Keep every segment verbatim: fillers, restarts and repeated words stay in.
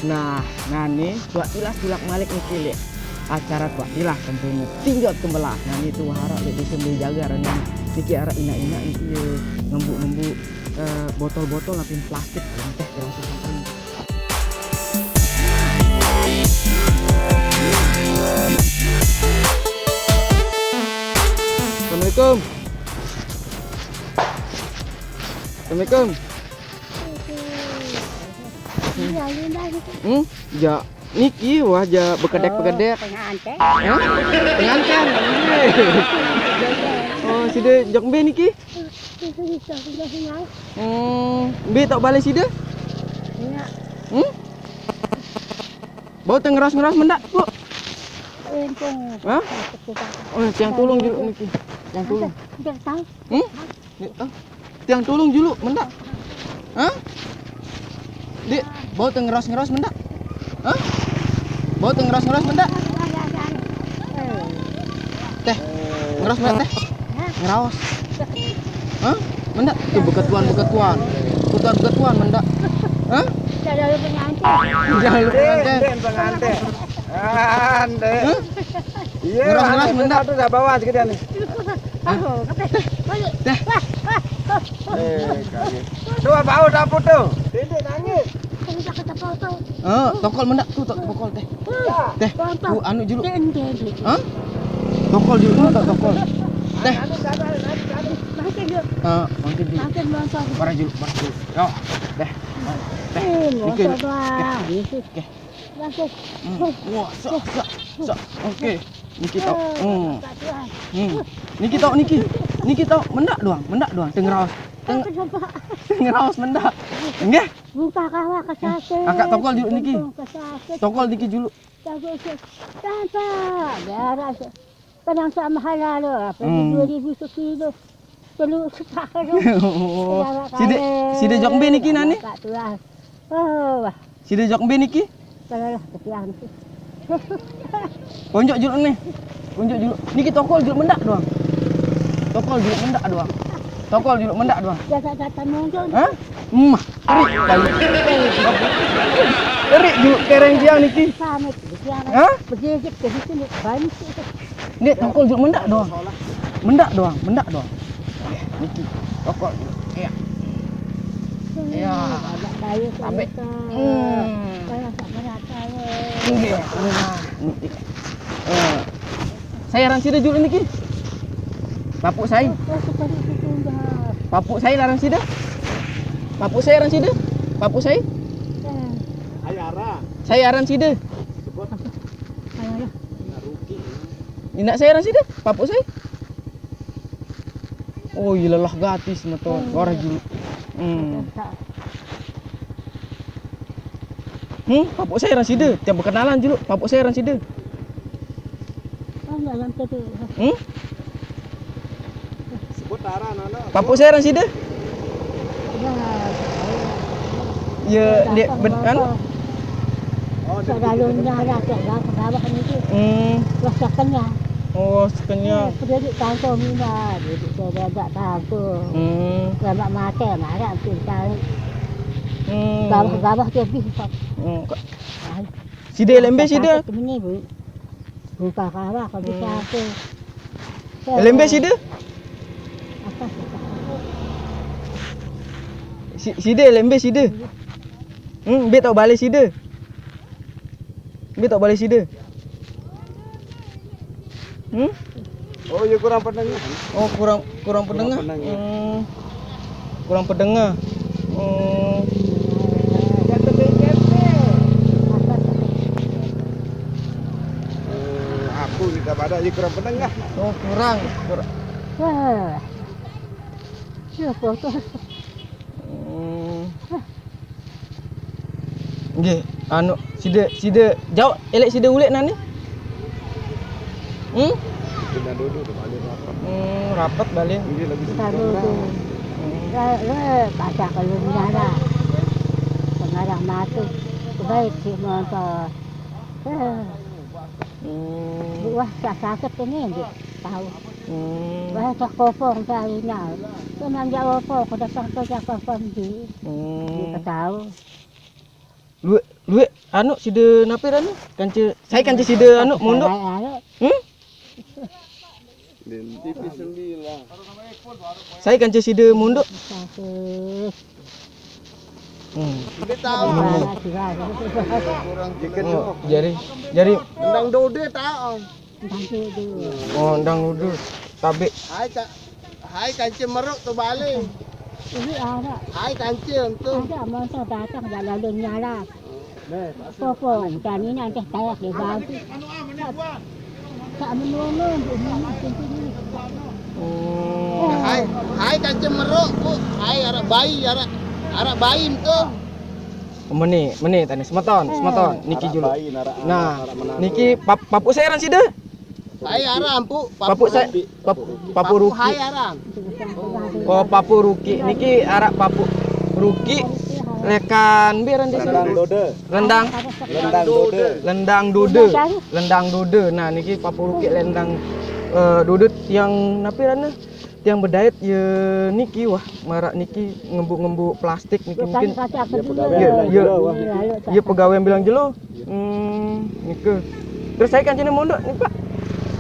Nah, nani tuak tilas tulak malik niki lek acara tuak tilas tentunye. Tinjot tembelah. Nani tu harap lek bisa beli jaga nani. Niki arah inak-inak niki ye ngembuk-ngembuk, eh, botol-botol lapin plastik. Teh, langsung samperin. Assalamualaikum. Assalamualaikum. Iya, Linda gitu. Hmm? Ja, niki wah ja bekedek-bekedek. Oh, pengantin. Hah? Pengantin. Oh, side jok mbe niki? Hmm, mbe tok bale side? Iya. Hmm? Bau teh ngeras-ngeras mendak, Bu? Untung. Hah? Oh, tiang tulung julu niki. Tiang tulung. Tidak tahu. Hmm? Dik, ah. Tiang tulung julu, mendak. Hah? Dik, bau teh ngeras-ngeras mendak. Hah? Bau teh ngeras-ngeras mendak. Teh, ngeras mendak, Teh. Ngeraos. Hah? Mendak. Tuh, beketuan, beketuan. Beketuan, beketuan, mendak. Hah? Tidak ada pengantin. Tidak ada pengantin. Ande. Hah? Iya, ngeras-ngeras mendak. Tuh, dah bawa sekian nih. Hah? Dah. Eh, kali. Tuh, bau dapur tuh. Tindik nangis. Oh, tokol mendak tuh, tok-, tokol, Teh. Teh, ku anu julu. Hah? Tokol julu, mendak tokol. Teh. Makin yuk. Ah, makin julu. Makin montok. Parah julu, parah julu. Yo, Teh. Teh. Eh, niki. Montok lah. Oke. Oke. Bagus. Hmm. Wah, sok, sok, sok. Oke. Niki tok. Hmm. Hmm. Niki tok niki. Niki tok mendak doang, mendak doang. Teh ngeraos. Teh ngeraos mendak. Nggih. Buka kawa ke sate. Kakak tokol julu niki. Tokol niki julu. Bagus. Tanpa beres. Kadang sama halal, apa, hmm, dua ribu sekilo. Telu separuh. Oh. Side, side jok mbe niki nani? Oh, wah. Side jok mbe niki? Kalau lah, kesian sih. Konjok julu nih. Konjok julu. Niki tokol julu mendak doang. Tokol julu mendak doang. Tokol julu mendak doang. Ya, tak datang nonton. Hah? Mah, eri kali. Eri julu kereng tiang niki. Pamit, kesian. Hah? Berjejek ke situ nih, banyak sih. Nggih, tokol julu mendak doang. Mendak doang, mendak doang. Niki, tokol julu. Iya. Iya. Ambek. Hmm. Nggih, nah, niki. Eh, sai aran side julu niki? Papuk sai. Papuk sai aran side? Papuk sai aran side? Papuk sai? Sai aran side? Inak sai aran side? Papuk sai? Oh, iya lelah gati semeton. Ora julu. Hmm. Hmm, papuk sai aran side. Tiap berkenalan julu. Papuk sai aran side. Hmm? Sebut aran anak. Papuk sai aran side? Ya, dek ben anu. Oh, dari selalu nyala ke bawah, bawah ni tu. Hmm. Wah, sakenya. Oh, sakenya. Eh, dia di kantor ni lah. Dia di, dia agak kantor. Hmm. Lama mata, marah tu tahu. Hmm. Bawah, bawah tu habis. Hmm. Side lembe side? Ini, Bu. Buka kawa ke bisa aku. Lembe side? Apa? Si-, side lembe side? Hmm, mbe tok bale side? Mbe tok bale side? Hmm? Oh, ya kurang pendengar. Oh, kurang, kurang pendengar. Kurang pendengar. Hmm. Kurang pendengar. Hmm. Eh, aku juga pada ya kurang pendengar. Oh, kurang. Kurang. Wah. Ya, foto. Hmm. Nggih, anu, side, side, jauh, elek side ulek nani? Hmm? Pindah dulu, tu balik rapat. Hmm, rapat balik. Ini lagi. Pindah dulu tu. Hmm. Le, le, baca kalau nyala. Pengarah mati. Baik, si motor. Eh. Hmm. Wah, tak sakit ini, dia tahu. Hmm. Wah, tak kopong saya. Cuma dia opong, aku datang tu dia kopong di. Hmm. Dia tahu. Lu, Lueq anu side napi rane? Kance, sai kance side anu mondok? Hmm? Saya kance side mondok. Hmm. Dia tahu. Oh, jari, jari. Endang dode tahu. Oh, endang dode. Tabe. Hai, hai kance meruk tu balik. Ini ada. Hai kance tu. Ada motor datang dah lalu nyala. Pokok, dan ini nanti saya ke baju. Tak menurun, ini sini. Oh. Hai, hai kance meruk, Bu. Hai araq bai, araq, araq bai tu. Meni, meni tane semeton, semeton. Niki julu. Nah, niki pap-, papuq sai aran side? Hai aran, Pu. Papuq sai, pap-, papuq Ruki. Hai aran. Oh, papuq Ruki. Niki araq papuq Ruki lekan mbe aran dese? Rendang Dode. Rendang. Rendang Dode. Lendang Dode. Lendang Dode. Nah, niki papuq Ruki lendang, eh, Dode tiang napi aranne? Tiang bedait ye niki, wah, maraq niki ngembuk-ngembuk plastik niki mungkin. Ye pegawean bilang jelo, wah. Ye pegawean bilang jelo. Hmm, nike. Terus sai kancene mondok niki, Pak?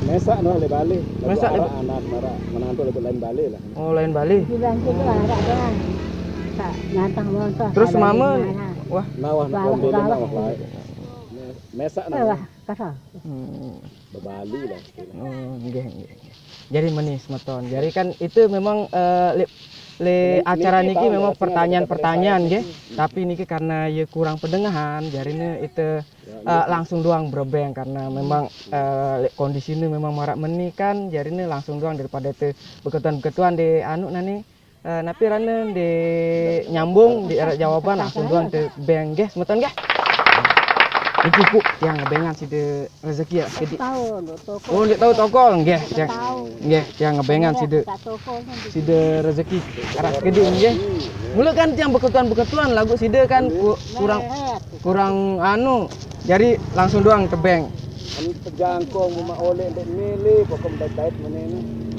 Mesaq no leq bale. Mesaq leq anak maraq menantu leq lain bale lah. Oh, lain bale. Bilang jelo araq doang. Tak nyantang montor. Terus mame, wah. Nah, wah, wah, lain. Mesaq no. Wah, kasar. Hmm. Bebali lah istilah. Oh, nggih, nggih, nggih. Jari meni semeton. Jari kan itu memang, eh, leq, leq acara niki memang pertanyaan-pertanyaan, nggih. Tapi niki karena ye kurang pendengahan, jarine itu, eh, langsung doang berebeng karena memang, eh, leq kondisine memang maraq meni kan, jarine langsung doang daripada itu beketuan-beketuan di anu nani. Eh, napi aranne ndeq nyambung, ndeq araq jawaban, langsung doang tebeng, nggih, semeton, nggih. Niki, Puq, tiang ngebengan side rezeki araq sekediq. Oh, ndeq tao tokol, nggih, tiang, nggih, tiang ngebengan side, side rezeki araq sekediq, nggih. Mule kan tiang beketuan-beketuan, laguq side kan ku-, kurang, kurang anu, jari langsung doang tebeng. Pejangkong umaq oleq ndeq mele, pokok dait-dait menene.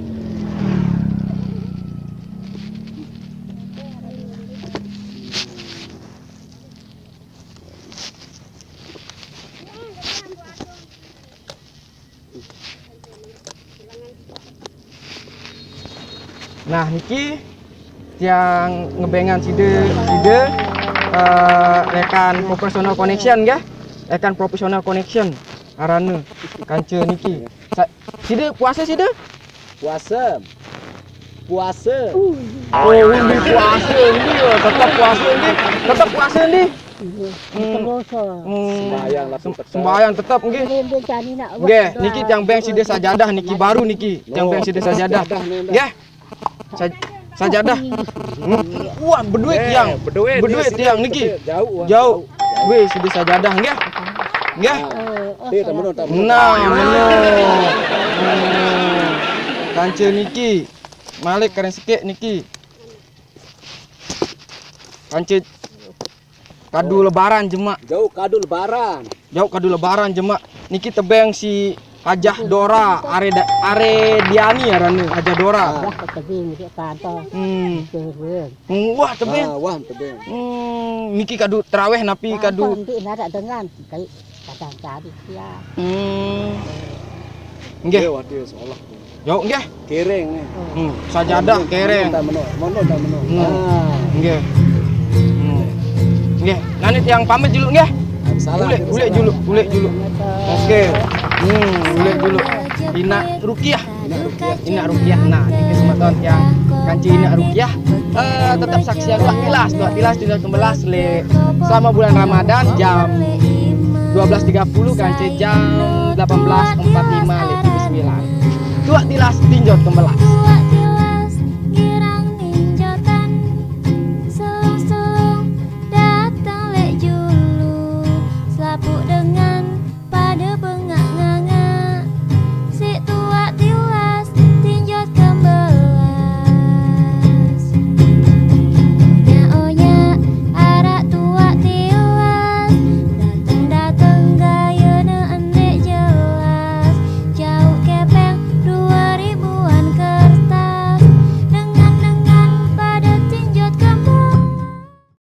Nah, niki tiang ngebengan side, side, eh, lekan professional connection, nggih. Lekan professional connection aranne kance niki. Sa-, side puase side? Puase. Puase. Oh, undi puase, undi, ya. Tetep puase, undi. Tetep puase, undi. Hmm. Sembahyang lah, sem-, tetep. Sembahyang tetep, nggih. Nggih, niki tiang beng side sajadah niki, baru niki tiang beng side sajadah. Nggih. Sa-, sajadah. Hmm. Wah, bedoe tiang. Bedoe tiang niki. Jauq. Weh, side sajadah, nggih. Nggih. Nah, meno. Hmm. Kance niki. Malik karen sekeq niki. Kance kadu lebaran jemaq. Jauq kadu lebaran. Jauq kadu lebaran jemaq. Niki tebeng siq Hajah Dora, Are Da-, Are Diani aranne, Hajah Dora. Wah, tebeng siq kantor. Hmm. Tebeng. Hmm, wah, tebeng. Ah, wah, tebeng. Hmm, niki kadu terawih napi kadu? Ndeq araq dengan. Kai kadang tadi siang. Hmm. Nggih. Nggih, waduh, insyaallah. Jauq, nggih. Kereng, nggih. Hmm, sajadah kereng. Ndeq meno, meno ndeq meno. Hmm. Ah. Nggih. Hmm. Nggih, nani tiang pamit juluq, nggih. Salam. Uleq, uleq juluq, uleq juluq. Oke. Hmm, uleq juluq. Inaq Rukiah. Inaq Rukiah. Nah, niki semeton tiang kance Inaq Rukiah. Eh, tetep saksian Tuaq Tilas, Tuaq Tilas tinjot kemelas leq selama bulan Ramadan jam dua belas tiga puluh kance jam delapan belas empat lima leq T V sembilan. Tuaq Tilas tinjot kemelas.